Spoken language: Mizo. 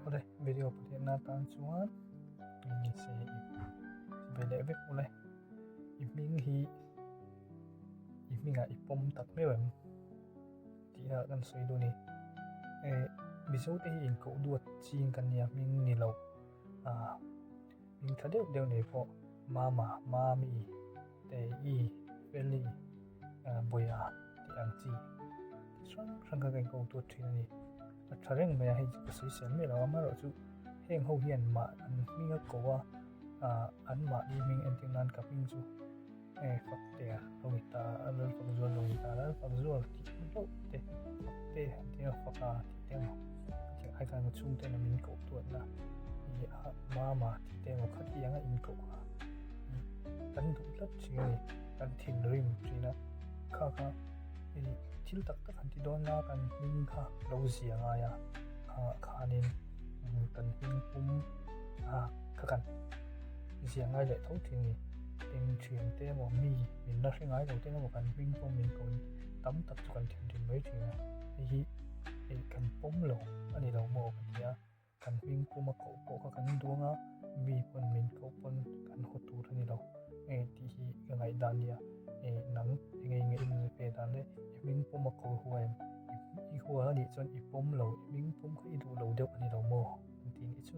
Awle video pahnih atan chuan ni se ve leh vek ule i hming hi i hmingah i pawm tak meuh em tih kha kan sawi duh a ni eh mizo te hi inkoh duat ching kan nia hming ni lo ah hming tha deuh deuh nei pawh mama mami te i feli ah bawia tih ang chi chi hrang hrang kha ka inkoh duat thin a ni a tha reng mai a hei chu ka sawi sel miah lo a amaherawhchu heng ho hian mah an hming a ko a ah an mahni hming entir nan ka hming chu eh Faktea lo ni ta a Lalfakzual lo ni ta Lalfakzual tih hlauh te Fakte an tia Faka tih te emaw hetiang ai khan chhungte nen min koh tuatna ih a Mama tih te emaw khatianga inkoh kha kan duh tlat thin a ni kan thinrim thin a kha kha ih thil tak tak han ti dawn a kan hming kha lo zia ngai a khangah khanin kan hming pum a kha kan zia ngai leh tho thin a ni. Eng thian te emaw mi min la hre ngai lo te emaw kan hming pawh min koh in tam tak chu kan thinrim mai thin a, hei hi ih kan pawm lo a ni lo maw ka ti a, kan hming puma koh pawh kha kan duang a, mi pawn min koh pawn kan haw tur a ni lo eng tih hi ka ngaihdan a nia, ih nang eng eng nge i ve dan le i hming puma ko hua em i hua a nih chuan i pawm lo i hming pum kha i duh lo deuh a ni lo maw an ti nih chu.